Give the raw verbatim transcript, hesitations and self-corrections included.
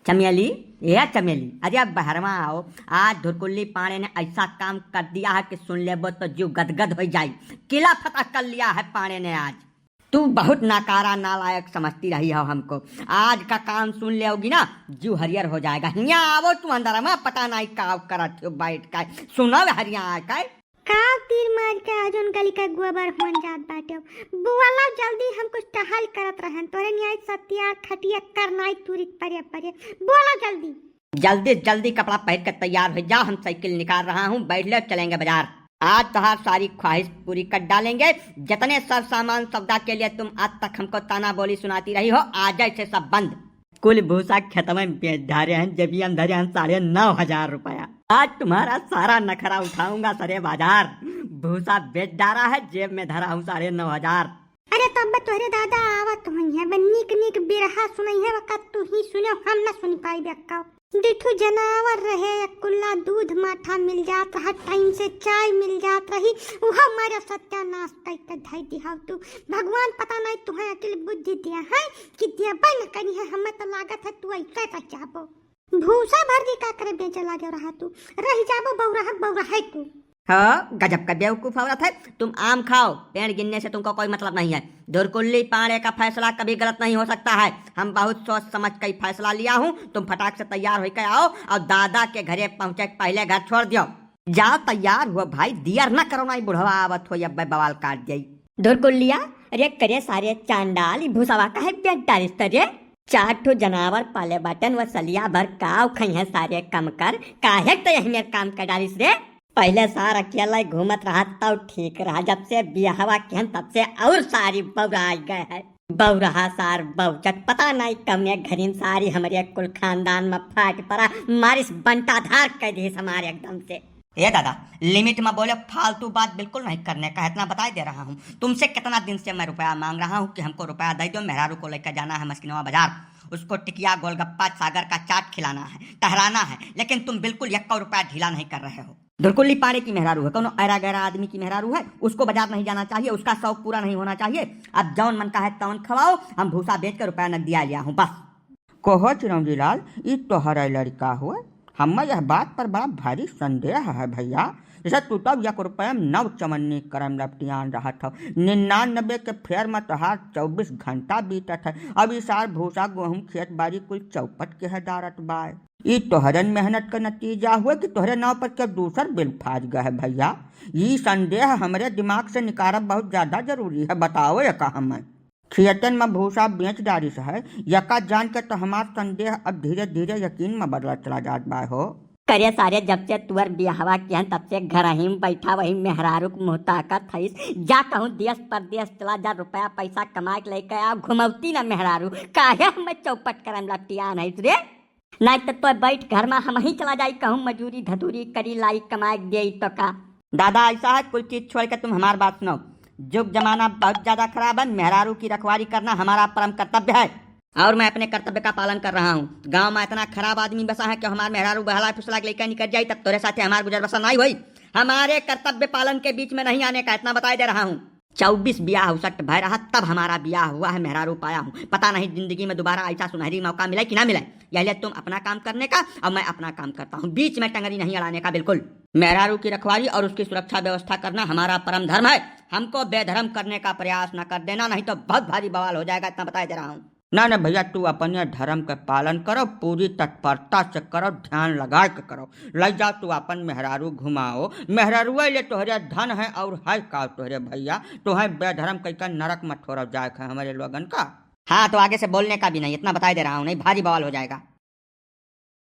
चमेली, ए चमेली, अरे अब बहरवा आओ। आज धुरकुल्ली पांड़े ने ऐसा काम कर दिया है कि सुन लेबो तो जीव गदगद होइ जाई। किला फतह कर लिया है पांड़े ने आज। तू बहुत नाकारा नालायक समझती रही हो हमको। आज का काम सुन लेओगी ना, जीव हरियर हो जाएगा। हियाँ आवो तू अंदर में, पता नहीं का करत हो बैठ के। सुनो हरिया आके। का तीर मार के आज उन गली का गोबर होन जात बाटे। बोला जल्दी, हम कुछ टहल करत रहन। तोरे नियाई सत्यार खटिया करनाई तुरिक परे परे। बोला जल्दी। जल्दी जल्दी कपड़ा पहन के तैयार हो जाओ, हम साइकिल निकाल रहा हूँ, बैठ लो, चलेंगे बाजार। आज तोहार सारी ख्वाहिश पूरी कर डालेंगे। जितने सर सामान सौदा के लिए तुम आज तक हमको ताना बोली सुनाती रही हो, आज से सब बंद। कुल भूसा खेतवा में बेच डारे हैं, जेबिया में धरे हैं साढ़े नौ हजार रुपया। आज तुम्हारा सारा नखरा उठाऊंगा सरे बाजार। भूसा बेच डारा है, जेब में धरा हूँ साढ़े नौ हजार। अरे तब तोहरे दादा आवत होइहैं, बे नीक नीक बिरहा सुनइहैं, वका तू ही सुनो, हम न सुन पाई बेक्का। दिठू जनावर रहे, एक कुल्ला दूध माठा मिल जात रहा, टाइम से चाय मिल जात रही, उहा मारे सत्यानाश कई के धई दिहाव तू। भगवान पता नहीं तुहैं अकिल बुद्धि दिया है कि देबे न करिहैं, हमें तो लागत है तू ऐसे रह जाबो। भूसा भर दी का करे बेचे लागे रहा तू, रह जाबो बौरा है, बौरा है तू। हो, गजब का बेवकूफ औरत है। तुम आम खाओ, पेड़ गिनने से तुमको कोई मतलब नहीं है। धुरकुल्ली पांड़े का फैसला कभी गलत नहीं हो सकता है। हम बहुत सोच समझ कर फैसला लिया हूँ। तुम फटाक से तैयार होके आओ और दादा के घरे पहुँचे के पहले घर छोड़ दियो। जाओ, तैयार हुओ भाई, दियर न करो, नहीं बुढ़वा आवत हो, अब बवाल काट जाई। धुरकुल्लिया, अरे करे सारे चांडाल, ई भूसवा काहे बेच डारिस त रे? चार ठो जनावर पाले बाटन, व सलिया भर काव खइहैं सारे कम कर, काहे त यही मेर काम कर डारिस रे? पहले सार अकेला ही घूमत रहा तब ठीक रहा, जब से बियाहवा किहन तब से और सारी बौराई गए है। बौरहा सार बौचट, पता नहीं कौने घरिन सारी हमरे कुल खानदान में फाट पड़ा, मारिस बंटाधार कर दिस हमारे एकदम से। ए दादा, लिमिट में बोलो, फालतू बात बिल्कुल नहीं करने का है, इतना बताई दे रहा हूँ। तुमसे कितना दिन से मैं रुपया मांग रहा हूँ कि हमको रुपया दे दो, मेहरारू को लेकर जाना है मस्किनवा बाजार, उसको टिकिया, गोलगप्पा, सागर का चाट खिलाना है, टहराना है, लेकिन तुम बिल्कुल यक्का रुपया ढीला नहीं कर रहे हो। धुरकुल्ली पांड़े की मेहरारू है, कौनो ऐरा गैरा आदमी की मेहरारू है, उसको बाजार नहीं जाना चाहिए, उसका शौक पूरा नहीं होना चाहिए। अब जौन मन का है तौन खवाओ, हम भूसा बेच के रुपया नगदिया लिया हूँ बस। कहो चिरौंजी लाल, ई तोहरे लड़िका हुए? हम्मे यह बात पर बड़ा भारी संदेह है भइया। जैसे तू तब एक रुपया में नौ चवन्नी करम लपटियान रहत हो, निन्यानबे के फेर में तोहार चौबीस घंटा बीतत है। अब ई सार भूसा, गोहूँ, खेत बारी कुल चौपट के है डारत बाय। ई तोहरन मेहनत का नतीजा हुए कि तोहरे नाव पर के दूसर बिल फाज गए है भइया? ई संदेह हमरे दिमाग से निकारब बहुत ज्यादा जरूरी है। बताओ एका हमें। खेतन में भूसा बेच डारिस है, यका जान के तो हमार संदेह अब धीरे धीरे यकीन में बदलत चला जात बा हो। करे सारे, जब से तुअर बियाहवा किहन तब से घरही में बैठा वही मेहरारू के मुँह ताकत हईस। जा कहूँ देश परदेश चला जा, रुपया पैसा कमाए के लेके आ, घुमौती ना मेहरारू, काहे हमें चौपट करम लपटियान हईस रे? नाहीं त तोय बैठ घर मा, हमहीं चला जाई कहूँ मजूरी धतूरी करी लाई कमाए के देई तो का। दादा, ऐसा है, कुल चीज छोड़ के तुम हमार बात सुनो। जुग जमाना बहुत ज्यादा खराब है, मेहरारू की रखवारी करना हमारा परम कर्तव्य है और मैं अपने कर्तव्य का पालन कर रहा हूँ। गाँव मा इतना खराब आदमी बसा है कि हमार मेहरारू बहला फुसला के लेके निकल जाई तब तोरे साथे हमार गुजर बसर नाहीं होई। हमारे कर्तव्य पालन के बीच में नहीं आने का, इतना बताए दे रहा हूँ। चउबीस बियाह उसट भय रहा, तब हमारा बियाह हुआ है, मेहरारू पाया हूँ। पता नहीं जिंदगी में दोबारा ऐसा सुनहरी मौका मिले कि ना मिले। यह ले तुम अपना काम करने का और मैं अपना काम करता हूँ, बीच में टंगरी नहीं अड़ाने का बिल्कुल। मेहरारू की रखवारी और उसकी सुरक्षा व्यवस्था करना हमारा परम धर्म है। हमको बेधर्म करने का प्रयास न कर देना, नहीं तो बहुत भारी बवाल हो जाएगा, इतना बताए दे रहा हूँ। ना, ना भइया, तू अपने धर्म के पालन करो, पूरी तत्परता से करो, ध्यान लगा के करो। लइ जाओ तू अपन मेहरारू घुमाओ, मेहरारुए ले तोहरे धन है और है का तोहरे भइया, तोहे बेधर्म कइके नरक में ठोरव जाए है हमरे लोगन का। हाँ, तो आगे से बोलने का भी नहीं, इतना बताए दे रहा हूँ, नहीं भारी बवाल हो जाएगा।